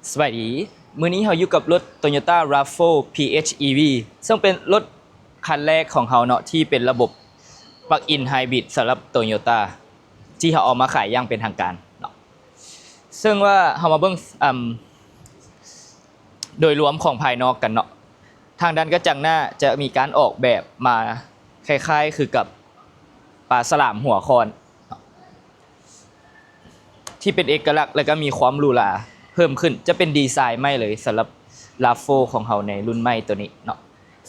ສະບາຍດີ, ມື້ນີ້ເຮົາຢູ່ກັບລົດ Toyota RAV four PHEV ເຊິ່ງເປັນລົດຄັນແລກຂອງເຮົາເນາະ ທີ່ເປັນລະບົບ Plug-in Hybrid ສຳລັບ Toyota ທີ່ເຮົາເອົາມາຂາຍຢ່າງເປັນທາງການເນາະ. ເຊິ່ງວ່າເຮົາມາເບິ່ງ ອາ ໂດຍລວມຂອງພາຍນອກກັນເນາະ. ທາງດ້ານກະຈັງໜ້າຈະມີການອອກແບບມາຄ້າຍໆຄືກັບປາສະຫຼາມຫົວຄ້ອນເນາະ ທີ່ເປັນເອກະລັກ ແລະ ກະມີຄວາມຫຼູຫຼາເພີ່ມຂຶ້ນ, ຈະເປັນດີໄຊໃໝ່ເລີຍສຳລັບ RAV four ຂອງເຮົາໃນລຸ້ນໃໝ່ໂຕນີ້ເນາະ.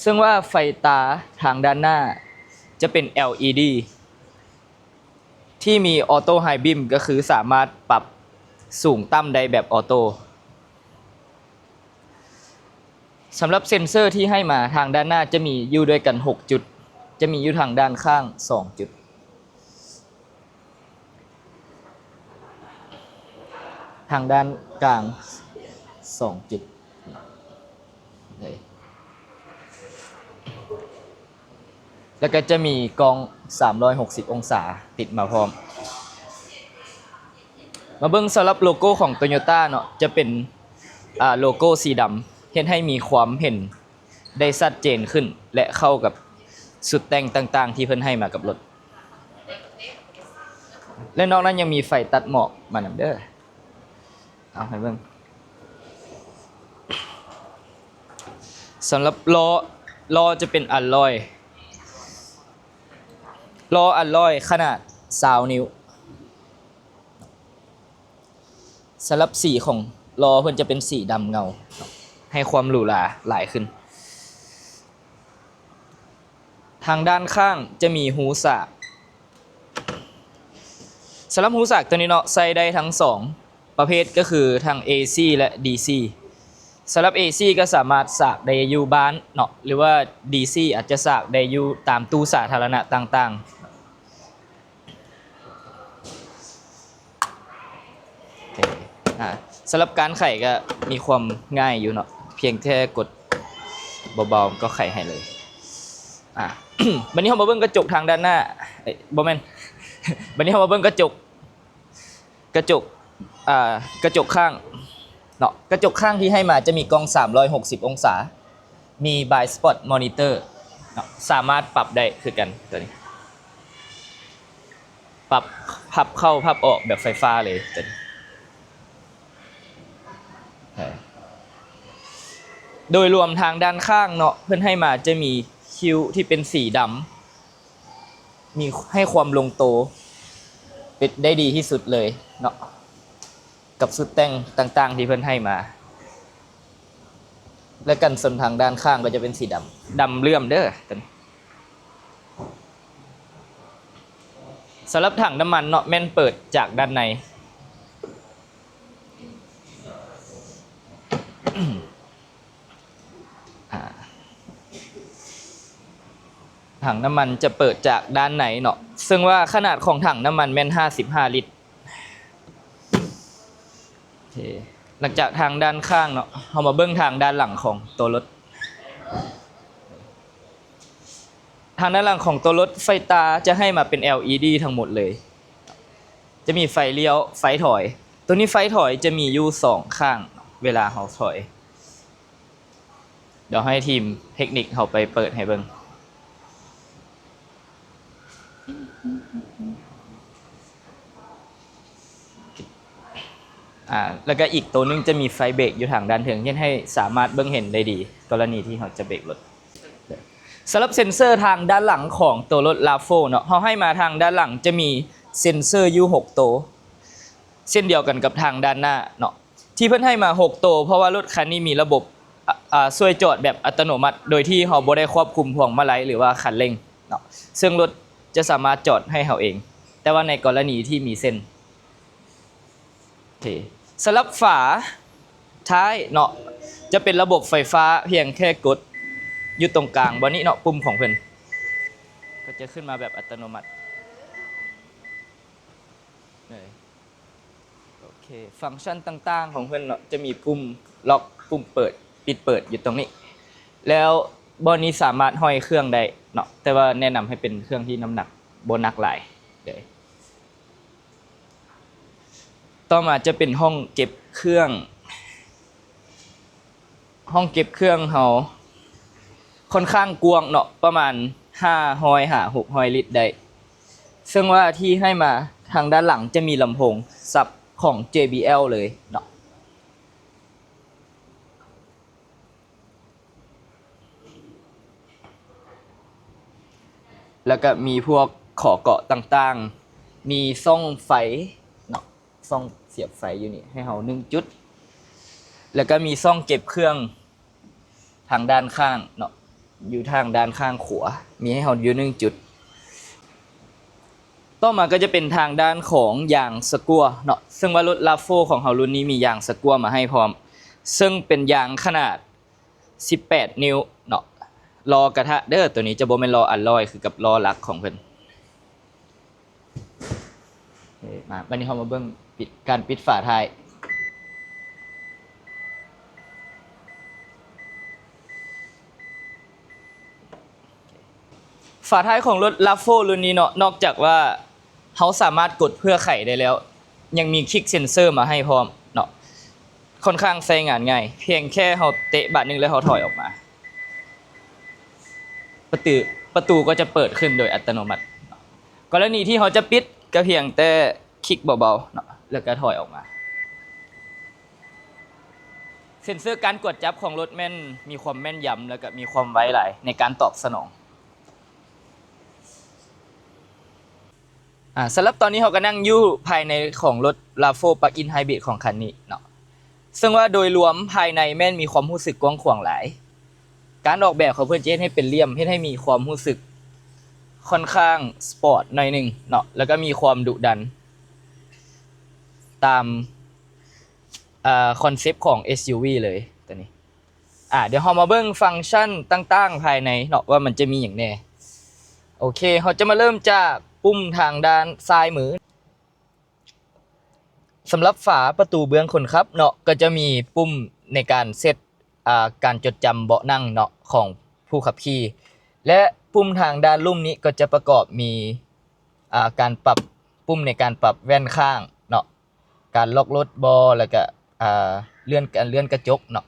ເຊິ່ງວ່າໄຟຕາທາງດ້ານໜ້າຈະເປັນ LED ທີ່ມີ Auto High Beam ກໍຄືສາມາດປັບສູງຕ່ຳໄດ້ແບບ Auto. ສຳລັບເຊັນເຊີທີ່ໃຫ້ມາທາງດ້ານໜ້າຈະມີຢູ່ດ້ວຍກັນຫົກຈຸດ, ຈະມີຢູ່ທາງດ້ານຂ້າງສອງຈຸດ, ທາງດ້ານກາງສອງຈຸດ. ແລ້ວກໍຈະມີກ້ອງສາມຮ້ອຍຫົກສິບອົງສາຕິດມາພ້ອມ. ມາເບິ່ງສຳລັບໂລໂກ້ຂອງ Toyota ເນາະ, ຈະເປັນ ອາ ໂລໂກ້ສີດຳ ເຮັດໃຫ້ມີຄວາມເຫັນໄດ້ຊັດເຈນຂຶ້ນ ແລະ ເຂົ້າກັບຊຸດແຕ່ງຕ່າງໆທີ່ເພິ່ນໃຫ້ມາກັບລົດ. ແລະ ນອກນັ້ນຍັງມີໄຟຕັດໝອກມານຳເດີ້. ເອົາໃຫ້ເບິ່ງ ສຳລັບລໍ້, ລໍ້ຈະເປັນອາລອຍ, ລໍ້ອາລອຍຂະໜາດຊາວນິ້ວ. ສຳລັບສີຂອງລໍ້ເພິ່ນຈະເປັນສີດຳເງົາ, ໃຫ້ຄວາມຫຼູຫຼາຫຼາຍຂຶ້ນ. ທາງດ້ານຂ້າງຈະມີຮູສາກ. ສຳລັບຮູສາກໂຕນີ້ເນາະ ໃຊ້ໄດ້ທັງສອງປະເພດ ກໍຄືທັງ AC ແລະ DC. ສຳລັບ AC ກໍສາມາດສາກໄດ້ຢູ່ບ້ານເນາະ ຫຼືວ່າ DC ອາດຈະສາກໄດ້ຢູ່ຕາມຕູ້ສາທາລະນະຕ່າງໆ. ໂອເຄ ອາ ສຳລັບການໄຂກໍມີຄວາມງ່າຍຢູ່ເນາະ, ພຽງແຕ່ກົດເບົາໆກໍໄຂໃຫ້ເລີຍ. ອາ ບັດນີ້ເຮົາມາເບິ່ງກະຈົກທາງດ້ານໜ້າ, ເອີຍ ບໍ່ແມ່ນ, ບັດນີ້ເຮົາມາເບິ່ງກະຈົກ, ກະຈົກ, ອາ ກະຈົກຂ້າງເນາະ. ກະຈົກຂ້າງທີ່ໃຫ້ມາຈະມີກ້ອງສາມຮ້ອຍຫົກສິບອົງສາ, ມີ Blind Spot Monitor ເນາະ, ສາມາດປັບໄດ້ຄືກັນ ໂຕນີ້ ປັບພັບເຂົ້າພັບອອກແບບໄຟຟ້າເລີຍໂຕນີ້. ໂດຍລວມທາງດ້ານຂ້າງເນາະ ເພິ່ນໃຫ້ມາຈະມີຄິ້ວທີ່ເປັນສີດຳ, ມີ ໃຫ້ຄວາມລົງໂຕເປັນໄດ້ດີທີ່ສຸດເລີຍເນາະ ກັບຊຸດແຕ່ງຕ່າງໆທີ່ເພິ່ນໃຫ້ມາ. ແລະ ກັນຊົນທາງດ້ານຂ້າງກໍຈະເປັນສີດຳ, ດຳເຫຼື້ອມເດີ້ໂຕນີ້. ສຳລັບຖັງນ້ຳມັນເນາະ ແມ່ນເປີດຈາກດ້ານໃນ. ອາ ຖັງນ້ຳມັນຈະເປີດຈາກດ້ານໃນເນາະ, ເຊິ່ງວ່າຂະໜາດຂອງຖັງນ້ຳມັນແມ່ນຫ້າສິບຫ້າລິດ. ໂອເຄ ຫຼັງຈາກທາງດ້ານຂ້າງເນາະ, ເຮົາມາເບິ່ງທາງດ້ານຫຼັງຂອງຕົວລົດ. ທາງດ້ານຫຼັງຂອງຕົວລົດ ໄຟຕາຈະໃຫ້ມາເປັນ LED ທັງໝົດເລີຍ. ຈະມີໄຟລ້ຽວ, ໄຟຖອຍ. ໂຕນີ້ໄຟຖອຍຈະມີຢູ່ສອງຂ້າງເວລາເຮົາຖອຍ. ດຽວໃຫ້ທີມເທັກນິກເຮົາໄປເປີດໃຫ້ເບິ່ງ. ອາ ແລ້ວກໍອີກໂຕໜຶ່ງຈະມີໄຟເບຣກຢູ່ທາງດ້ານເທິງ, ເຮັດໃຫ້ສາມາດເບິ່ງເຫັນໄດ້ດີ ກໍລະນີທີ່ເຮົາຈະເບຣກລົດ. ສຳລັບເຊັນເຊີທາງດ້ານຫຼັງຂອງຕົວລົດ RAV four ເນາະ, ເຮົາໃຫ້ມາທາງດ້ານຫຼັງຈະມີເຊັນເຊີຢູ່ຫົກໂຕ ເຊັ່ນດຽວກັນກັບທາງດ້ານໜ້າເນາະ. ທີ່ເພິ່ນໃຫ້ມາຫົກໂຕ ເພາະວ່າລົດຄັນນີ້ມີລະບົບ ອາ ອາ ຊ່ວຍຈອດແບບອັດຕະໂນມັດ ໂດຍທີ່ເຮົາບໍ່ໄດ້ຄວບຄຸມພວງມາໄລ ຫຼືວ່າຄັນເລັ່ງເນາະ, ເຊິ່ງລົດຈະສາມາດຈອດໃຫ້ເຮົາເອງ ແຕ່ວ່າໃນກໍລະນີທີ່ມີເສັ້ນ. ໂອເຄ ສຳລັບຝາທ້າຍເນາະ ຈະເປັນລະບົບໄຟຟ້າ, ພຽງແຄ່ກົດຢູ່ຕົງກາງບ່ອນນີ້ເນາະ, ປຸ່ມຂອງເພິ່ນກໍຈະຂຶ້ນມາແບບອັດຕະໂນມັດ. ໂອເຄ ຟັງຊັນຕ່າງໆຂອງເພິ່ນເນາະ ຈະມີປຸ່ມລັອກ, ປຸ່ມເປີດ, ປິດເປີດຢູ່ຕົງນີ້, ແລ້ວບ່ອນນີ້ສາມາດຫ້ອຍເຄື່ອງໄດ້ເນາະ, ແຕ່ວ່າແນະນຳໃຫ້ເປັນເຄື່ອງທີ່ນ້ຳໜັກບໍ່ໜັກຫຼາຍເດີ້. ຕໍ່ມາຈະເປັນຫ້ອງເກັບເຄື່ອງ ຫ້ອງເກັບເຄື່ອງເຮົາຄ່ອນຂ້າງກວ້າງເນາະ ປະມານຫ້າຮ້ອຍຫາຫົກຮ້ອຍລິດໄດ້ ເຊິ່ງວ່າທີ່ໃຫ້ມາທາງດ້ານຫຼັງຈະມີລຳໂພງສັບຂອງ ເຈບີແອລ ເລີຍເນາະ. ແລ້ວກະມີພວກຂໍ້ເກາະຕ່າງໆ ມີຊ່ອງໄຟເນາະ ຊ່ອງສຽບໄຟຢູ່ນີ້ໃຫ້ເຮົາໜຶ່ງຈຸດ ແລ້ວກະມີຊ່ອງເກັບເຄື່ອງທາງດ້ານຂ້າງເນາະ ຢູ່ທາງດ້ານຂ້າງຂວາ ມີໃຫ້ເຮົາຢູ່ໜຶ່ງຈຸດ. ຕໍ່ມາກໍຈະເປັນທາງດ້ານຂອງຢາງສະກົວເນາະ ເຊິ່ງວ່າລົດ RAV four ຂອງເຮົາລຸ້ນນີ້ມີຢາງສະກົວມາໃຫ້ພ້ອມ ເຊິ່ງເປັນຢາງຂະໜາດສິບແປດນິ້ວເນາະ. ລໍ້ກະທະເດີ ໂຕນີ້ຈະບໍ່ແມ່ນລໍ້ອາລອຍຄືກັບລໍ້ຫຼັກຂອງເພິ່ນ. ເອີ ມາ ບັດນີ້ເຮົາມາເບິ່ງປິດ ການປິດຝາທ້າຍ. ຝາທ້າຍຂອງລົດ RAV four ລຸ້ນນີ້ເນາະ ນອກຈາກວ່າເຮົາສາມາດກົດເພື່ອໄຂໄດ້ແລ້ວ ຍັງມີ Kick Sensor ມາໃຫ້ພ້ອມເນາະ ຄ່ອນຂ້າງໃຊ້ງານງ່າຍ ພຽງແຄ່ເຮົາເຕະບາດໜຶ່ງແລ້ວເຮົາຖອຍອອກມາ ປະຕູ ປະຕູກໍຈະເປີດຂຶ້ນໂດຍອັດຕະໂນມັດ. ກໍລະນີທີ່ເຮົາຈະປິດ ກໍພຽງແຕ່ Kick ເບົາໆເນາະ ແລ້ວກໍຖອຍອອກມາ. ເຊັນເຊີການກວດຈັບຂອງລົດແມ່ນມີຄວາມແມ່ນຢຳ ແລ້ວກໍມີຄວາມໄວຫຼາຍໃນການຕອບສະໜອງ. ອາ ສຳລັບຕອນນີ້ເຮົາກໍນັ່ງຢູ່ພາຍໃນຂອງລົດ RAV four Plug-in Hybrid ຂອງຄັນນີ້ເນາະ ເຊິ່ງວ່າໂດຍລວມພາຍໃນແມ່ນມີຄວາມຮູ້ສຶກກວ້າງຂວາງຫຼາຍ. ການອອກແບບຂອງເພິ່ນຈະເຮັດໃຫ້ເປັນຫຼ່ຽມ ເຮັດໃຫ້ມີຄວາມຮູ້ສຶກຄ່ອນຂ້າງສະປອດໜ້ອຍໜຶ່ງເນາະ ແລ້ວກໍມີຄວາມດຸດັນຕາມ ອາ ຄອນເຊັບຂອງ SUV ເລີຍໂຕນີ້. ອາ ດຽວເຮົາມາເບິ່ງຟັງຊັນຕ່າງໆພາຍໃນເນາະ ວ່າມັນຈະມີຫຍັງແດ່. ໂອເຄ ເຮົາຈະມາເລີ່ມຈາກປຸ່ມທາງດ້ານຊ້າຍມື. ສຳລັບຝາປະຕູເບື້ອງຄົນຂັບເນາະ ກໍຈະມີປຸ່ມໃນການເຊັດ ອາ ການຈົດຈຳເບາະນັ່ງເນາະ ຂອງຜູ້ຂັບຂີ່ ແລະ ປຸ່ມທາງດ້ານລຸ່ມນີ້ກໍຈະປະກອບມີ ອາ ການປັບ ປຸ່ມໃນການປັບແວ່ນຂ້າງເນາະ ການລັອກລົດບໍ ແລ້ວກະ ອາ ເລື່ອນ ການເລື່ອນກະຈົກເນາະ.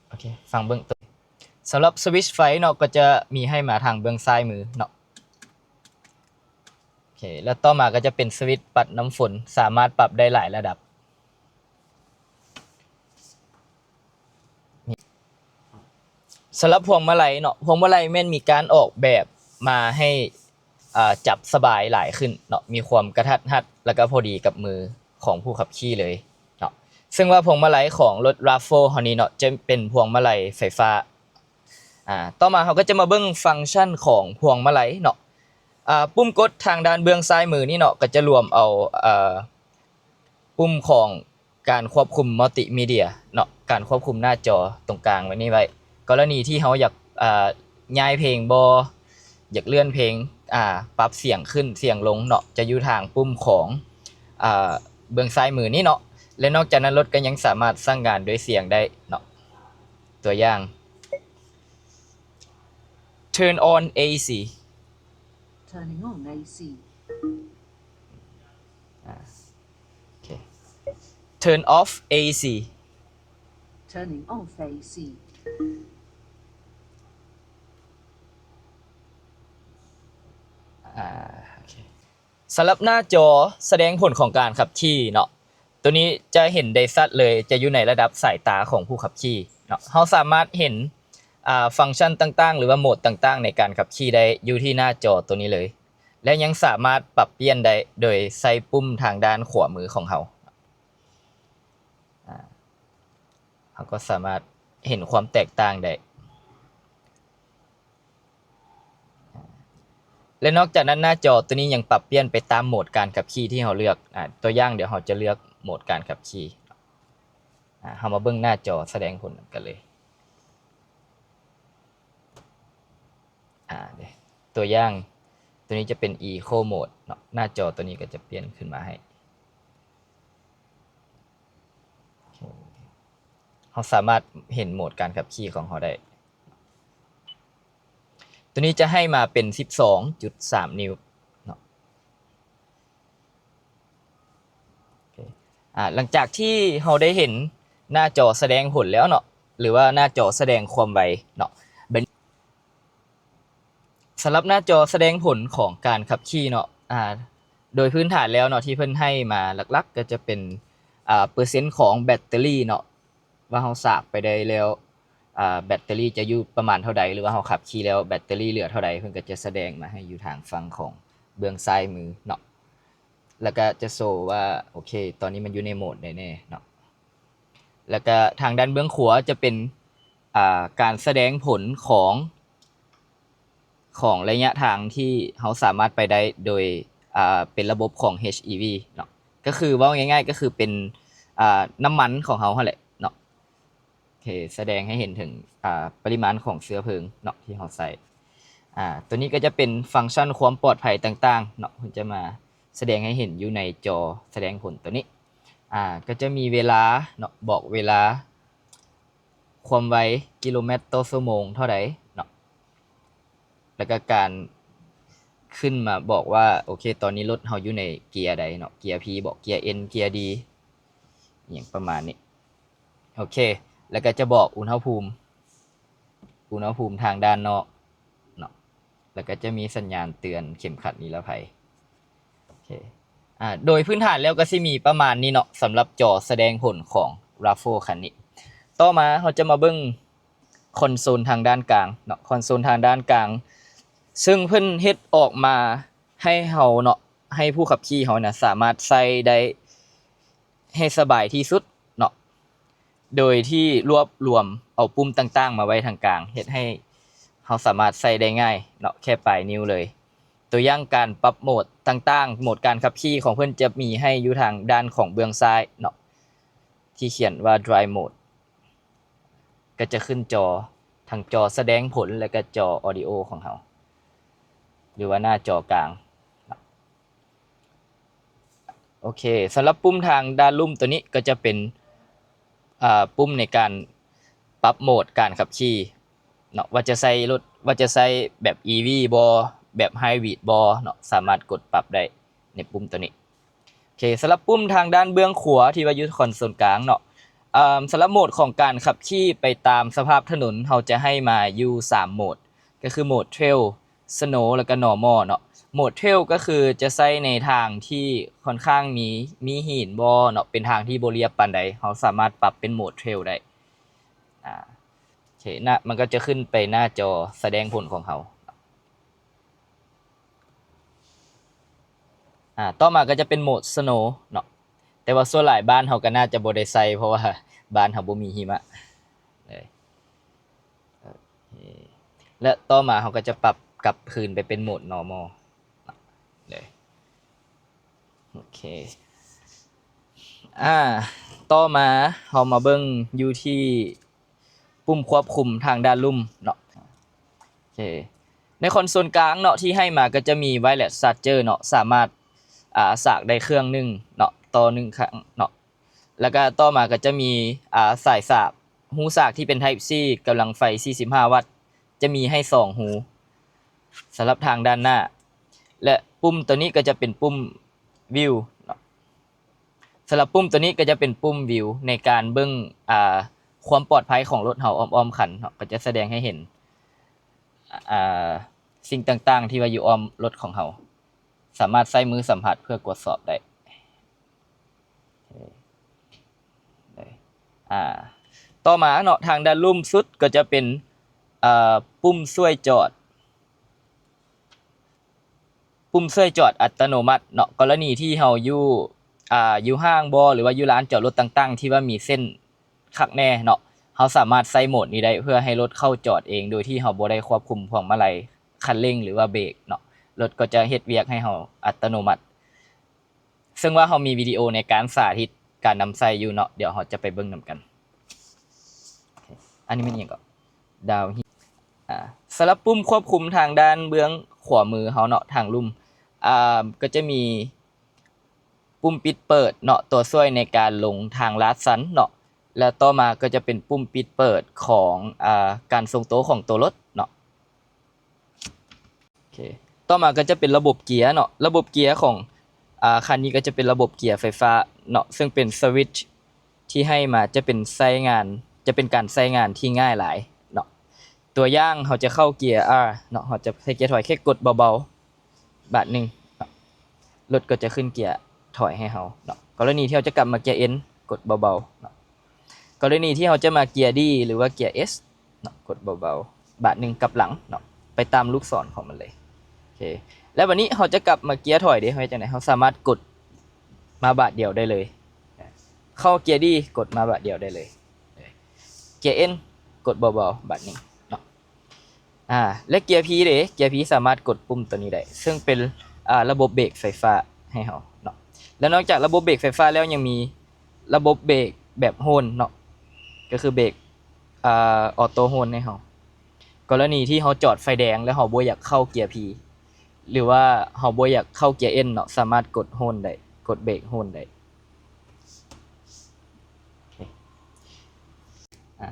ໂອເຄ ຟັງເບິ່ງໂຕ ສຳລັບສະວິດໄຟເນາະ ກໍຈະມີໃຫ້ມາທາງເບື້ອງຊ້າຍມືເນາະ. ໂອເຄ ແລ້ວຕໍ່ມາກໍຈະເປັນສະວິດປັດນ້ຳຝົນ ສາມາດປັບໄດ້ຫຼາຍລະດັບ. ສຳລັບພວງມາໄລເນາະ ພວງມາໄລແມ່ນມີການອອກແບບມາໃຫ້ ອາ ຈັບສະບາຍຫຼາຍຂຶ້ນເນາະ ມີຄວາມກະທັດຮັດ ແລ້ວກໍພໍດີກັບມືຂອງຜູ້ຂັບຂີ່ເລີຍເນາະ. ເຊິ່ງວ່າພວງມາໄລຂອງລົດ RAV four ເຮົານີ້ເນາະ ຈະເປັນພວງມາໄລໄຟຟ້າ. ອາ ຕໍ່ມາເຮົາກໍຈະມາເບິ່ງຟັງຊັນຂອງພວງມາໄລເນາະ. ອາ ປຸ່ມກົດທາງດ້ານເບື້ອງຊ້າຍມືນີ້ເນາະ ກໍຈະລວມເອົາ ອາ ປຸ່ມຂອງການຄວບຄຸມ Multimedia ເນາະ ການຄວບຄຸມໜ້າຈໍຕົງກາງໄວ້ນີ້ໄວ້. ກໍລະນີທີ່ເຮົາຢາກ ອາ ຍ້າຍເພງບໍ ຢາກເລື່ອນເພງ ອາ ປັບສຽງຂຶ້ນສຽງລົງເນາະ ຈະຢູ່ທາງປຸ່ມຂອງ ອາ ເບື້ອງຊ້າຍມືນີ້ເນາະ. ແລະ ນອກຈາກນັ້ນລົດກໍຍັງສາມາດສັ່ງງານດ້ວຍສຽງໄດ້ເນາະ. ຕົວຢ່າງ Turn on AC. Turning on AC. ອາ ໂອເຄ Turn off AC. Turning off AC. ອາ ໂອເຄ ສຳລັບໜ້າຈໍສະແດງຜົນຂອງການຂັບຂີ່ເນາະ ໂຕນີ້ຈະເຫັນໄດ້ຊັດເລີຍ ຈະຢູ່ໃນລະດັບສາຍຕາຂອງຜູ້ຂັບຂີ່ເນາະ. ເຮົາສາມາດເຫັນ ອາ ຟັງຊັນຕ່າງໆ ຫຼືວ່າໂໝດຕ່າງໆໃນການຂັບຂີ່ໄດ້ຢູ່ທີ່ໜ້າຈໍໂຕນີ້ເລີຍ ແລະ ຍັງສາມາດປັບປ່ຽນໄດ້ໂດຍໃຊ້ປຸ່ມທາງດ້ານຂວາມືຂອງເຮົາ. ອາ ເຮົາກໍສາມາດເຫັນຄວາມແຕກຕ່າງໄດ້. ແລະ ນອກຈາກນັ້ນ ໜ້າຈໍໂຕນີ້ຍັງປັບປ່ຽນໄປຕາມໂໝດການຂັບຂີ່ທີ່ເຮົາເລືອກ. ອາ ຕົວຢ່າງ ດຽວເຮົາຈະເລືອກໂໝດການຂັບຂີ່. ອາ ເຮົາມາເບິ່ງໜ້າຈໍສະແດງຜົນນຳກັນເລີຍ. ອາ ຕົວຢ່າງ ໂຕນີ້ຈະເປັນ Eco Mode ເນາະ, ໜ້າຈໍໂຕນີ້ກໍຈະປ່ຽນຂຶ້ນມາໃຫ້. ເຮົາສາມາດເຫັນໂໝດການຂັບຂີ່ຂອງເຮົາໄດ້. ໂຕນີ້ຈະໃຫ້ມາເປັນສິບສອງຈຸດສາມນິ້ວເນາະ. ອາ ຫຼັງຈາກທີ່ເຮົາໄດ້ເຫັນ ໜ້າຈໍສະແດງຜົນແລ້ວເນາະ ຫຼືວ່າໜ້າຈໍສະແດງຄວາມໄວເນາະ. ບັດ ສຳລັບໜ້າຈໍສະແດງຜົນຂອງການຂັບຂີ່ເນາະ ອາ ໂດຍພື້ນຖານແລ້ວເນາະ ທີ່ເພິ່ນໃຫ້ມາຫຼັກໆ ກໍຈະເປັນ ອາ ເປີເຊັນຂອງແບັດເຕີຣີເນາະ ວ່າເຮົາສາກໄປໄດ້ແລ້ວ ອາ ແບັດເຕີຣີຈະຢູ່ປະມານເທົ່າໃດ ຫຼືວ່າເຮົາຂັບຂີ່ແລ້ວແບັດເຕີຣີເຫຼືອເທົ່າໃດ ເພິ່ນກໍຈະສະແດງມາໃຫ້ຢູ່ທາງຝັ່ງຂອງເບື້ອງຊ້າຍມືເນາະ ແລ້ວກໍຈະໂຊວ່າ ໂອເຄ ຕອນນີ້ມັນຢູ່ໃນໂໝດໃດແດ່ເນາະ. ແລ້ວກະທາງດ້ານເບື້ອງຂວາຈະເປັນ ອ່າ ການສະແດງຜົນຂອງ ຂອງໄລຍະທາງທີ່ເຮົາສາມາດໄປໄດ້ໂດຍ ອ່າ ເປັນລະບົບຂອງ ເອດ ເອດ ເນາະ ກໍຄືເວົ້າງ່າຍໆ ກໍຄືເປັນ ອ່າ ນ້ຳມັນຂອງເຮົາຫັ້ນແຫຼະເນາະ. ໂອເຄ ສະແດງໃຫ້ເຫັນເຖິງ ອ່າ ປະລິມານຂອງເຊື້ອເພີງເນາະທີ່ເຮົາໃຊ້. ອ່າ ຕົວນີ້ກໍຈະເປັນຟັງຊັນຄວາມປອດໄພຕ່າງໆເນາະ ເພິ່ນຈະມາສະແດງໃຫ້ເຫັນຢູ່ໃນຈໍສະແດງຜົນຕົວນີ້. ອ່າ ກໍຈະມີເວລາເນາະ ບອກເວລາຄວາມໄວ ກິໂລແມັດຕໍ່ຊົ່ວໂມງເທົ່າໃດເນາະ ແລ້ວກໍການຂຶ້ນມາບອກວ່າ ໂອເຄ ຕອນນີ້ລົດເຮົາຢູ່ໃນເກຍໃດເນາະ ເກຍ P ບໍ ເກຍ N ເກຍ D ອີ່ຫຍັງປະມານນີ້. ໂອເຄ ແລ້ວກໍຈະບອກອຸນຫະພູມ ອຸນຫະພູມທາງດ້ານນອກເນາະ ແລ້ວກໍຈະມີສັນຍານເຕືອນເຂັມຂັດນິລະໄພ. ໂອເຄ ອາ ໂດຍພື້ນຖານແລ້ວກໍຊິມີປະມານນີ້ເນາະ ສຳລັບຈໍສະແດງຜົນຂອງ RAV4 ຄັນນີ້. ຕໍ່ມາເຮົາຈະມາເບິ່ງຄອນໂຊນທາງດ້ານກາງເນາະ ຄອນໂຊນທາງດ້ານກາງ ເຊິ່ງເພິ່ນເຮັດອອກມາໃຫ້ເຮົາເນາະ ໃຫ້ຜູ້ຂັບຂີ່ເຮົານະສາມາດໃຊ້ໄດ້ ໃຫ້ສະບາຍທີ່ສຸດເນາະ ໂດຍທີ່ລວບລວມເອົາປຸ່ມຕ່າງໆມາໄວ້ທາງກາງ ເຮັດໃຫ້ເຮົາສາມາດໃຊ້ໄດ້ງ່າຍເນາະ ແຄ່ປາຍນິ້ວເລີຍ. ຕົວຢ່າງການປັບໂໝດຕ່າງໆ ໂໝດການຂັບຂີ່ຂອງເພິ່ນຈະມີໃຫ້ຢູ່ທາງດ້ານຂອງເບື້ອງຊ້າຍເນາະ ທີ່ຂຽນວ່າ Drive Mode ກໍຈະຂຶ້ນຈໍ ທັງຈໍສະແດງຜົນ ແລະກະຈໍ Audio ຂອງເຮົາ ຫຼືວ່າໜ້າຈໍກາງ. ໂອເຄ ສຳລັບປຸ່ມທາງດ້ານລຸ່ມຕົວນີ້ກໍຈະເປັນ ອ່າ ປຸ່ມໃນການປັບໂໝດການຂັບຂີ່ເນາະ ວ່າຈະໃຊ້ລົດ ວ່າຈະໃຊ້ແບບ EV ບໍ່ ແບບ Hybrid ບໍ່ເນາະ ສາມາດກົດປັບໄດ້ໃນປຸ່ມຕົວນີ້. ໂອເຄ ສຳລັບປຸ່ມທາງດ້ານເບື້ອງຂວາທີ່ວ່າຢູ່ຄອນໂຊນກາງເນາະ ເອີ່ມ ສຳລັບໂໝດຂອງການຂັບຂີ່ໄປຕາມສະພາບຖະໜົນ ເຮົາຈະໃຫ້ມາຢູ່ສາມໂໝດ ກໍຄືໂໝດ Trail Snow ແລ້ວກໍ Normal ເນາະ. ໂໝດ Trail ກໍຄືຈະໃຊ້ໃນທາງທີ່ຄ່ອນຂ້າງມີ ມີຫີນບໍ່ເນາະ ເປັນທາງທີ່ບໍ່ລຽບປານໃດ ເຮົາສາມາດປັບເປັນໂໝດ Trail ໄດ້. ອາ ໂອເຄ ນະ ມັນກໍຈະຂຶ້ນໄປໜ້າຈໍສະແດງຜົນຂອງເຮົາ. ອາ ຕໍ່ມາກໍຈະເປັນໂໝດ Snow ເນາະ ແຕ່ວ່າສ່ວນຫຼາຍບ້ານເຮົາກໍໜ້າຈະບໍ່ໄດ້ໃຊ້ ເພາະວ່າບ້ານເຮົາບໍ່ມີຫິມະເລີຍ. ໂອເຄ ແລະຕໍ່ມາເຮົາກໍຈະປັບກັບຄືນໄປເປັນໂໝດ Normal ເລີຍ. ໂອເຄ ອາ ຕໍ່ມາເຮົາມາເບິ່ງຢູ່ທີ່ປຸ່ມຄວບຄຸມທາງດ້ານລຸ່ມເນາະ. ໂອເຄ ໃນຄອນໂຊນກາງເນາະ ທີ່ໃຫ້ມາກໍຈະມີ Wireless Charger ເນາະ ສາມາດ ອາ ສາກໄດ້ເຄື່ອງໜຶ່ງເນາະ ຕໍ່ໜຶ່ງຄັ້ງເນາະ. ແລ້ວກໍຕໍ່ມາກໍຈະມີ ອາ ສາຍສາກ ຮູສາກທີ່ເປັນ Type C ກຳລັງໄຟສີ່ສິບຫ້າວັດ ຈະມີໃຫ້ສອງຮູສຳລັບທາງດ້ານໜ້າ ແລະ ປຸ່ມຕົວນີ້ກໍຈະເປັນປຸ່ມ View ເນາະ. ສຳລັບປຸ່ມຕົວນີ້ກໍຈະເປັນປຸ່ມ View ໃນການເບິ່ງ ອາ ຄວາມປອດໄພຂອງລົດເຮົາອ້ອມໆຄັນເນາະ ກໍຈະສະແດງໃຫ້ເຫັນ ອາ ສິ່ງຕ່າງໆທີ່ວ່າຢູ່ອ້ອມລົດຂອງເຮົາ ສາມາດໃຊ້ມືສຳຜັດເພື່ອກວດສອບໄດ້. ອາ ຕໍ່ມາເນາະ ທາງດ້ານລຸ່ມສຸດກໍຈະເປັນ ອາ ປຸ່ມຊ່ວຍຈອດ ປຸ່ມຊ່ວຍຈອດອັດຕະໂນມັດເນາະ. ກໍລະນີທີ່ເຮົາຢູ່ ອາ ຢູ່ຫ້າງບໍ ຫຼືວ່າຢູ່ລານຈອດລົດຕ່າງໆ ທີ່ວ່າມີເສັ້ນຄັກແນ່ເນາະ ເຮົາສາມາດໃຊ້ໂໝດນີ້ໄດ້ ເພື່ອໃຫ້ລົດເຂົ້າຈອດເອງ ໂດຍທີ່ເຮົາບໍ່ໄດ້ຄວບຄຸມພວງມາໄລ ຄັນເລັ່ງ ຫຼືວ່າເບຣກເນາະ. ລົດກໍຈະເຮັດວຽກໃຫ້ເຮົາອັດຕະໂນມັດ ເຊິ່ງວ່າເຮົາມີວິດີໂອໃນການສາທິດການນຳໃຊ້ຢູ່ເນາະ ດຽວເຮົາຈະໄປເບິ່ງນຳກັນ. ອັນນີ້ແມ່ນຫຍັງເກາະ? Down ອາ ສຳລັບປຸ່ມຄວບຄຸມທາງດ້ານເບື້ອງຂວາມືເຮົາເນາະ ທາງລຸ່ມ ອາ ກໍຈະມີປຸ່ມປິດເປີດເນາະ ຕົວຊ່ວຍໃນການລົງທາງລາດຊັນເນາະ ແລ້ວຕໍ່ມາກໍຈະເປັນປຸ່ມປິດເປີດຂອງ ອາ ການຊົງໂຕຂອງຕົວລົດເນາະ. ໂອເຄ ຕໍ່ມາກໍຈະເປັນລະບົບເກຍເນາະ ລະບົບເກຍຂອງ ອາ ຄັນນີ້ກໍຈະເປັນລະບົບເກຍໄຟຟ້າເນາະ ເຊິ່ງເປັນ Switch ທີ່ໃຫ້ມາຈະເປັນໃຊ້ງານ ຈະເປັນການໃຊ້ງານທີ່ງ່າຍຫຼາຍເນາະ. ຕົວຢ່າງ ເຮົາຈະເຂົ້າເກຍ R ເນາະ, ເຮົາຈະໃສ່ເກຍຖອຍ ແຄ່ກົດເບົາໆບາດໜຶ່ງເນາະ, ລົດກໍຈະຂຶ້ນເກຍຖອຍໃຫ້ເຮົາເນາະ. ກໍລະນີທີ່ເຮົາຈະກັບມາເກຍ N ກົດເບົາໆເນາະ. ກໍລະນີທີ່ເຮົາຈະມາເກຍ D ຫຼືວ່າເກຍ S ເນາະ, ກົດເບົາໆບາດໜຶ່ງກັບຫຼັງເນາະ, ໄປຕາມລູກສອນຂອງມັນເລີຍ. ໂອເຄ ແລ້ວບັດນີ້ເຮົາຈະກັບມາເກຍຖອຍເດ ເຮົາເຮັດຈັ່ງໃດ? ເຮົາສາມາດກົດມາບາດດຽວໄດ້ເລີຍ. ເຂົ້າເກຍ D ກົດມາບາດດຽວໄດ້ເລີຍ. ເກຍ N ກົດເບົາໆບາດໜຶ່ງເນາະ. ອາ ແລະເກຍ P ເດ? ເກຍ P ສາມາດກົດປຸ່ມໂຕນີ້ໄດ້ ເຊິ່ງເປັນ ອາ ລະບົບເບຣກໄຟຟ້າໃຫ້ເຮົາເນາະ. ແລະນອກຈາກລະບົບເບຣກໄຟຟ້າແລ້ວ ຍັງມີລະບົບເບຣກແບບໂຮນເນາະ, ກໍຄືເບຣກ ອາ ອອໂຕ້ໂຮນໃຫ້ເຮົາ. ກໍລະນີທີ່ເຮົາຈອດໄຟແດງ ແລ້ວເຮົາບໍ່ຢາກເຂົ້າເກຍ P ຫຼືວ່າເຮົາບໍ່ຢາກເຂົ້າເກຍ N ເນາະ, ສາມາດກົດໂຮນໄດ້, ກົດເບຣກໂຮນໄດ້. ອາ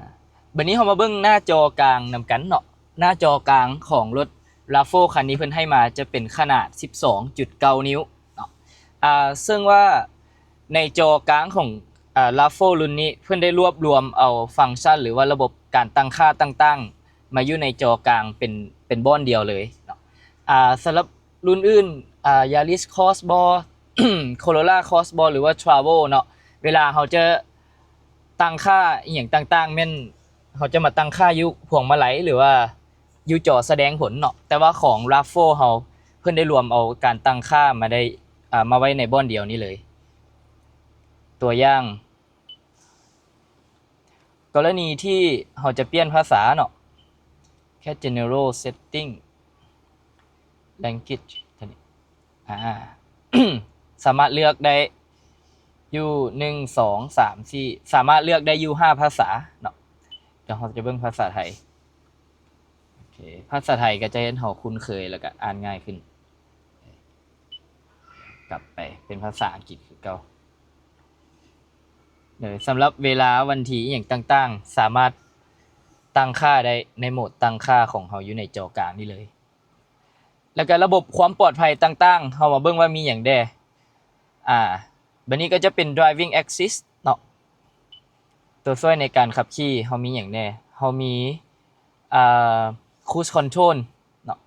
ບັດນີ້ເຮົາມາເບິ່ງໜ້າຈໍກາງນຳກັນເນາະ. ໜ້າຈໍກາງຂອງລົດ RAV four ຄັນນີ້ເພິ່ນໃຫ້ມາຈະເປັນຂະໜາດສິບສອງຈຸດເກົ້ານິ້ວເນາະ. ອາ ເຊິ່ງວ່າໃນຈໍກາງຂອງ ອາ RAV four ລຸ້ນນີ້ ເພິ່ນໄດ້ລວບລວມເອົາຟັງຊັນ ຫຼືວ່າລະບົບການຕັ້ງຄ່າຕ່າງໆ ມາຢູ່ໃນຈໍກາງເປັນ ເປັນບ່ອນດຽວເລີຍເນາະ. ອາ ສຳລັບລຸ້ນອື່ນ ອາ Yaris Cross ບໍ Corolla Cross ບໍ ຫຼືວ່າ Travel ເນາະ, ເວລາເຮົາຈະຕັ້ງຄ່າອີ່ຫຍັງຕ່າງໆ ແມ່ນເຮົາຈະມາຕັ້ງຄ່າຢູ່ພວງມາໄລ ຫຼືວ່າຢູ່ຈໍສະແດງຜົນເນາະ. ແຕ່ວ່າຂອງ RAV four ເຮົາ ເພິ່ນໄດ້ລວມເອົາການຕັ້ງຄ່າມາໄດ້ ອາ ມາໄວ້ໃນບ່ອນດຽວນີ້ເລີຍ. ຕົວຢ່າງ ກໍລະນີທີ່ເຮົາຈະປ່ຽນພາສາເນາະ, Cat General Setting Language ຕົວນີ້ ອາ ສາມາດເລືອກໄດ້ຢູ່ ໜຶ່ງ ສອງ ສາມ ສີ່ ສາມາດເລືອກໄດ້ຢູ່ຫ້າພາສາເນາະ. ດຽວເຮົາຈະເບິ່ງພາສາໄທ. ໂອເຄ ພາສາໄທກໍຈະເຮັດໃຫ້ເຮົາຄຸ້ນເຄີຍ ແລ້ວກໍອ່ານງ່າຍຂຶ້ນ. ກັບໄປເປັນພາສາອັງກິດຄືເກົ່າ. ໂດຍສຳລັບເວລາ ວັນທີ ອີ່ຫຍັງຕ່າງໆ ສາມາດຕັ້ງຄ່າໄດ້ໃນໂໝດຕັ້ງຄ່າຂອງເຮົາຢູ່ໃນຈໍກາງນີ້ເລີຍ. ແລ້ວກໍລະບົບຄວາມປອດໄພຕ່າງໆ ເຮົາມາເບິ່ງວ່າມີຫຍັງແດ່. ອາ ບັດນີ້ກໍຈະເປັນ Driving Assist ເນາະ, ຕົວຊ່ວຍໃນການຂັບຂີ່ ເຮົາມີຫຍັງແດ່? ເຮົາມີ ອາ Cruise Control ເນາະ.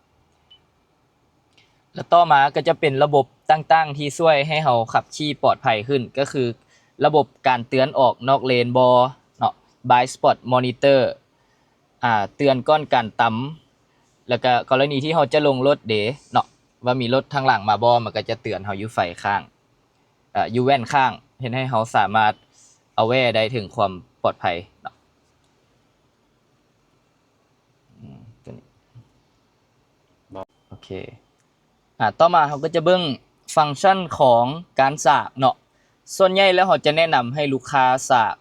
ແລະຕໍ່ມາກໍຈະເປັນລະບົບຕ່າງໆທີ່ຊ່ວຍໃຫ້ເຮົາຂັບຂີ່ປອດໄພຂຶ້ນ ກໍຄືລະບົບການເຕືອນອອກນອກເລນບໍເນາະ, Blind Spot Monitor ອາ ເຕືອນກ່ອນການຕຳ ແລ້ວກໍກໍລະນີທີ່ເຮົາຈະລົງລົດເດເນາະ ວ່າມີລົດທາງຫຼັງມາບໍ່ ມັນກໍຈະເຕືອນເຮົາຢູ່ໄຟຂ້າງ ເອີ ຢູ່ແວ່ນຂ້າງ ເຮັດໃຫ້ເຮົາສາມາດ aware ໄດ້ເຖິງຄວາມປອດໄພເນາະ. ອືມ ຕົວນີ້ ໂອເຄ ອາ ຕໍ່ມາເຮົາກໍຈະເບິ່ງຟັງຊັນຂອງການສາກເນາະ. ສ່ວນໃຫຍ່ແລ້ວເຮົາຈະແນະນຳໃຫ້ລູກຄ້າສາກ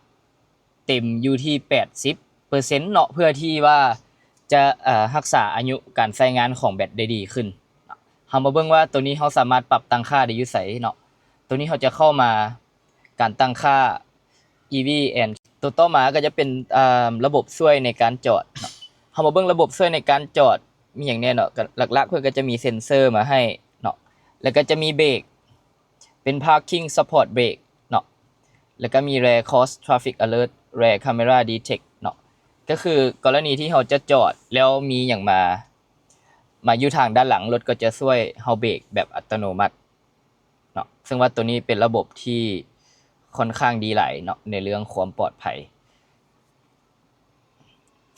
ເຕັມຢູ່ທີ່ແປດສິບເປີເຊັນເນາະ ເພື່ອທີ່ວ່າຈະ ເອີ ຮັກສາອາຍຸການໃຊ້ງານຂອງແບັດໄດ້ດີຂຶ້ນເນາະ. ເຮົາມາເບິ່ງວ່າໂຕນີ້ເຮົາສາມາດປັບຕັ້ງຄ່າໄດ້ຢູ່ໃສເນາະ. ໂຕນີ້ເຮົາຈະເຂົ້າມາ ການຕັ້ງຄ່າ EV and ຕົວຕໍ່ມາກໍຈະເປັນ ອ່າ ລະບົບຊ່ວຍໃນການຈອດເນາະ. ເຮົາມາເບິ່ງລະບົບຊ່ວຍໃນການຈອດມີຫຍັງແດ່ເນາະ. ກໍຫຼັກໆເພິ່ນກໍຈະມີເຊັນເຊີມາໃຫ້ເນາະ ແລ້ວກໍຈະມີເບຣກ ເປັນ Parking Support Brake ເນາະ ແລ້ວກໍມີ Rear Cross Traffic Alert Rear Camera Detect ເນາະ. ກໍຄືກໍລະນີທີ່ເຮົາຈະຈອດແລ້ວມີຫຍັງມາ ມາຢູ່ທາງດ້ານຫຼັງ ລົດກໍຈະຊ່ວຍເຮົາເບຣກແບບອັດຕະໂນມັດ ເນາະ ເຊິ່ງວ່າໂຕນີ້ເປັນລະບົບທີ່ຂ້ອນຂ້າງດີຫຼາຍເນາະ ໃນເລື່ອງຄວາມປອດໄພ.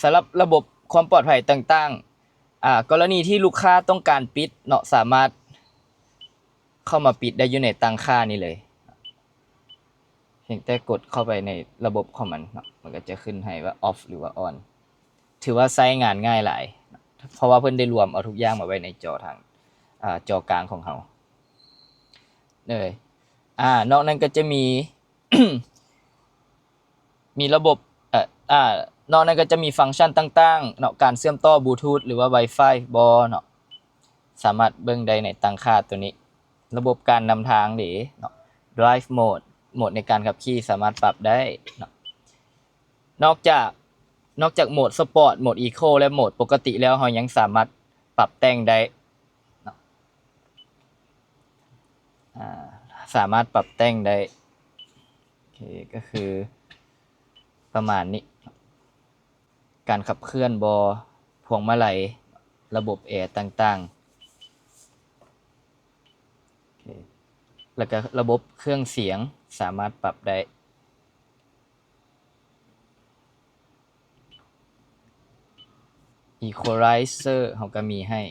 ສຳລັບລະບົບຄວາມປອດໄພຕ່າງໆ ອາ ກໍລະນີທີ່ລູກຄ້າຕ້ອງການປິດເນາະ ສາມາດເຂົ້າມາປິດໄດ້ຢູ່ໃນຕັ້ງຄ່ານີ້ເລີຍ. ພຽງແຕ່ກົດເຂົ້າໄປໃນລະບົບຂອງມັນເນາະ ມັນກໍຈະຂຶ້ນໃຫ້ວ່າ off ຫຼືວ່າ on ຖືວ່າໃຊ້ງານງ່າຍຫຼາຍ ເພາະວ່າເພິ່ນໄດ້ລວມເອົາທຸກຢ່າງມາໄວ້ໃນຈໍທາງ ອາ ຈໍກາງຂອງເຮົາເລີຍ. ອາ ນອກນັ້ນກໍຈະມີ ມີລະບົບ ເອີ ອາ ນອກນັ້ນກໍຈະມີຟັງຊັນຕ່າງໆເນາະ ການເຊື່ອມຕໍ່ບລູທູດ ຫຼືວ່າ Wi-Fi ບໍເນາະ ສາມາດເບິ່ງໄດ້ໃນຕັ້ງຄ່າໂຕນີ້. ລະບົບການນຳທາງເດເນາະ Drive Mode ໂໝດໃນການຂັບຂີ່ສາມາດປັບໄດ້ເນາະ. ນອກຈາກ ນອກຈາກໂໝດ Sport ໂໝດ Eco ແລະ ໂໝດປົກກະຕິແລ້ວ ເຮົາຍັງສາມາດປັບແຕ່ງໄດ້ເນາະ ອາ ສາມາດປັບແຕ່ງໄດ້. ໂອເຄ ກໍຄື ປະມານນີ້. ການຂັບເຄື່ອນບໍ່, ພວງມາໄລ, ລະບົບແອຕ່າງໆ ແລ້ວກໍລະບົບເຄື່ອງສຽງສາມາດປັບໄດ້. ອີຄວາໄລເຊີເຮົາກໍມີໃຫ້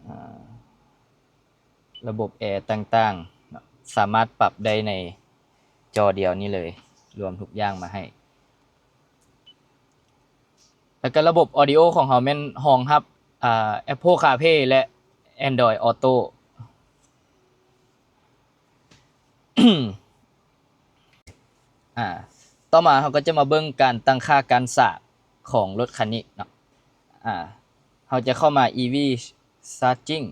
ອາ ລະບົບແອຕ່າງໆ ສາມາດປັບໄດ້ໃນຈໍດຽວນີ້ເລີຍ, ລວມທຸກຢ່າງມາໃຫ້. ແລ້ວກໍລະບົບອອດິໂອຂອງເຮົາແມ່ນຮອງຮັບ ອາ Apple CarPlay ແລະ Android Auto. ອາ ຕໍ່ມາເຮົາກໍຈະມາເບິ່ງການຕັ້ງຄ່າການສາກຂອງລົດຄັນນີ້ເນາະ. ອາ ເຮົາຈະເຂົ້າມາ ອີ ວີ Charging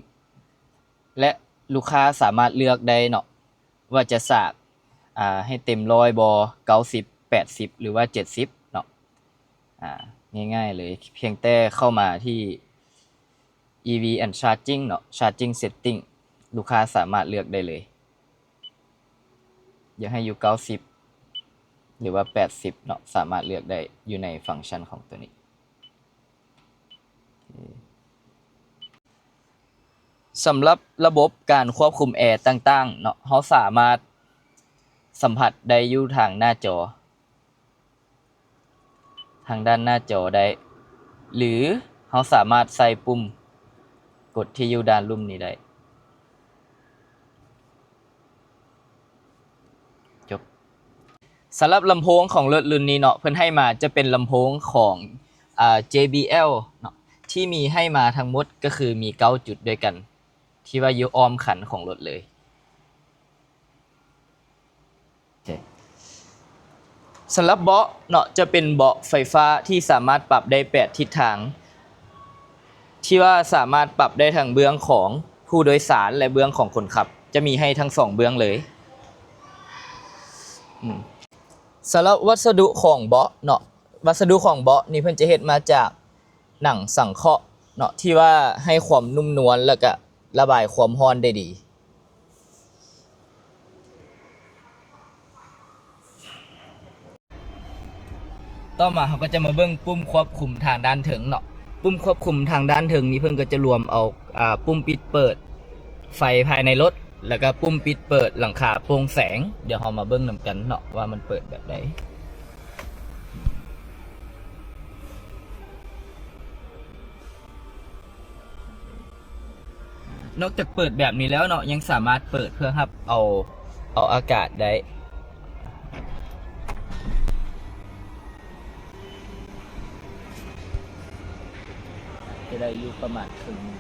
ແລະ ລູກຄ້າສາມາດເລືອກໄດ້ເນາະ ວ່າຈະສາກ ອາ ໃຫ້ເຕັມຮ້ອຍບໍ່, ເກົ້າສິບ, ແປດສິບ ຫຼືວ່າ ເຈັດສິບເນາະ. ອາ ງ່າຍໆເລີຍ, ພຽງແຕ່ເຂົ້າມາທີ່ EV and Charging ເນາະ, Charging Setting ລູກຄ້າສາມາດເລືອກໄດ້ເລີຍ ຢາກໃຫ້ຢູ່ເກົ້າສິບ ຫຼືວ່າ ແປດສິບເນາະ, ສາມາດເລືອກໄດ້ຢູ່ໃນຟັງຊັນຂອງຕົວນີ້. ສຳລັບລະບົບການຄວບຄຸມແອຕ່າງໆເນາະ, ເຮົາສາມາດສຳຜັດໄດ້ຢູ່ທາງໜ້າຈໍ ທາງດ້ານໜ້າຈໍໄດ້ ຫຼືເຮົາສາມາດໃສ່ປຸ່ມກົດທີ່ຢູ່ດ້ານລຸ່ມນີ້ໄດ້. ຈົບ. ສຳລັບລຳໂພງຂອງລົດລຸ້ນນີ້ເນາະ, ເພິ່ນໃຫ້ມາຈະເປັນລຳໂພງຂອງ ອາ JBL ເນາະ, ທີ່ມີໃຫ້ມາທັງໝົດກໍຄືມີເກົ້າຈຸດດ້ວຍກັນ ທີ່ວ່າຢູ່ອ້ອມຄັນຂອງລົດເລີຍ. ສຳລັບເບາະເນາະ ຈະເປັນເບາະໄຟຟ້າທີ່ສາມາດປັບໄດ້ແປດທິດທາງ ທີ່ວ່າສາມາດປັບໄດ້ທັງເບື້ອງຂອງຜູ້ໂດຍສານ ແລະ ເບື້ອງຂອງຄົນຂັບ, ຈະມີໃຫ້ທັງສອງເບື້ອງເລີຍ. ອາ ສຳລັບວັດສະດຸຂອງເບາະເນາະ, ວັດສະດຸຂອງເບາະນີ້ເພິ່ນຈະເຮັດມາຈາກໜັງສັງເຄາະເນາະ ທີ່ວ່າໃຫ້ຄວາມນຸ້ມນວນ ແລ້ວກະລະບາຍຄວາມຮ້ອນໄດ້ດີ. ຕໍ່ມາເຮົາກໍຈະມາເບິ່ງປຸ່ມຄວບຄຸມທາງດ້ານເທິງເນາະ. ປຸ່ມຄວບຄຸມທາງດ້ານເທິງນີ້ ເພິ່ນກໍຈະລວມເອົາ ອາ ປຸ່ມປິດເປີດໄຟພາຍໃນລົດ ແລ້ວກໍປຸ່ມປິດເປີດຫຼັງຄາໂປ່ງແສງ. ດຽວເຮົາມາເບິ່ງນຳກັນເນາະ ວ່າມັນເປີດແບບໃດ. ນອກຈາກເປີດແບບນີ້ແລ້ວເນາະ, ຍັງສາມາດເປີດເພື່ອຮັບເອົາ ເອົາອາກາດໄດ້. ຈະໄດ້ຢູ່ປະມານເຄິ່ງໜຶ່ງ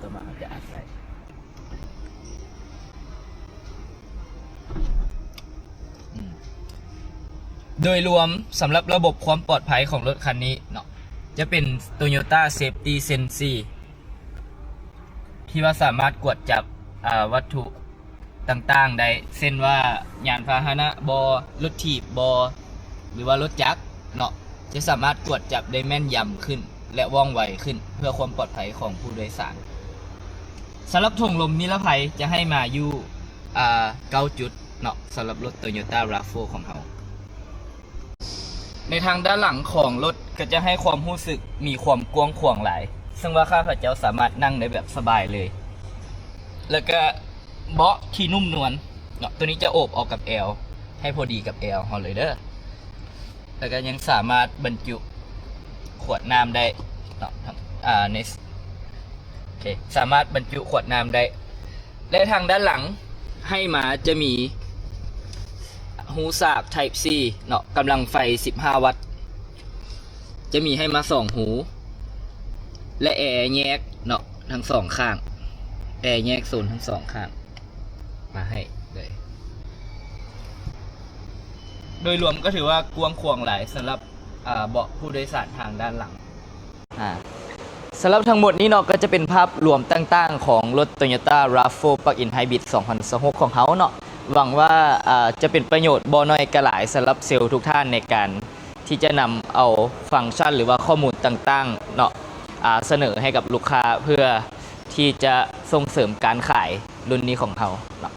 ປະມານ ຈະອັດໄດ້. ອືມ ໂດຍລວມສຳລັບລະບົບຄວາມປອດໄພຂອງລົດຄັນນີ້ເນາະ ຈະເປັນ Toyota Safety Sense ສີ່ ທີ່ວ່າສາມາດກວດຈັບ ອາ ວັດຖຸຕ່າງໆໄດ້ ເຊັ່ນວ່າຍານພາຫະນະບໍ, ລົດຖີບບໍ ຫຼືວ່າລົດຈັກເນາະ ຈະສາມາດກວດຈັບໄດ້ແມ່ນຢຳຂຶ້ນ ແລະ ວ່ອງໄວຂຶ້ນ ເພື່ອຄວາມປອດໄພຂອງຜູ້ໂດຍສານ. ສຳລັບຖົງລົມນິລະໄພຈະໃຫ້ມາຢູ່ ອາ ເກົ້າຈຸດເນາະ ສຳລັບລົດ Toyota RAV four ຂອງເຮົາ. ໃນທາງດ້ານຫຼັງຂອງລົດກໍຈະໃຫ້ຄວາມຮູ້ສຶກມີຄວາມກວ້າງຂວາງຫຼາຍ, ເຊິ່ງວ່າຂ້າພະເຈົ້າສາມາດນັ່ງໄດ້ແບບສະບາຍເລີຍ. ແລ້ວກະເບາະທີ່ນຸ້ມນວນເນາະ, ໂຕນີ້ຈະໂອບເອົາກັບແອວ ໃຫ້ພໍດີກັບແອວເຮົາເລີຍເດີ. ແລ້ວກໍຍັງສາມາດບັນຈຸຂວດນ້ຳໄດ້ເນາະ ອາ ໃນ ໂອເຄ ສາມາດບັນຈຸຂວດນ້ຳໄດ້. ແລະ ທາງດ້ານຫຼັງໃຫ້ມາຈະມີຮູສາກ Type C ເນາະ, ກຳລັງໄຟສິບຫ້າວັດ ຈະມີໃຫ້ມາສອງຮູ ແລະ ແອແຍກເນາະ ທັງສອງຂ້າງ, ແອແຍກໂຊນທັງສອງຂ້າງມາໃຫ້ເລີຍ. ໂດຍລວມກໍຖືວ່າກວ້າງຂວາງຫຼາຍສຳລັບ ອາ ເບາະຜູ້ໂດຍສານທາງດ້ານຫຼັງ. ອາ ສຳລັບທັງໝົດນີ້ເນາະ ກໍຈະເປັນພາບລວມຕ່າງໆຂອງລົດ Toyota RAV four Plug-in Hybrid ສອງພັນຊາວຫົກຂອງເຮົາເນາະ. ຫວັງວ່າ ອາ ຈະເປັນປະໂຫຍດບໍ່ໜ້ອຍກໍຫຼາຍສຳລັບເຊວທຸກທ່ານໃນການທີ່ຈະນຳເອົາຟັງຊັນ ຫຼືວ່າຂໍ້ມູນຕ່າງໆເນາະ ອາ ສະເໜີໃຫ້ກັບລູກຄ້າ ເພື່ອທີ່ຈະສົ່ງເສີມການຂາຍລຸ້ນນີ້ຂອງເຮົາເນາະ.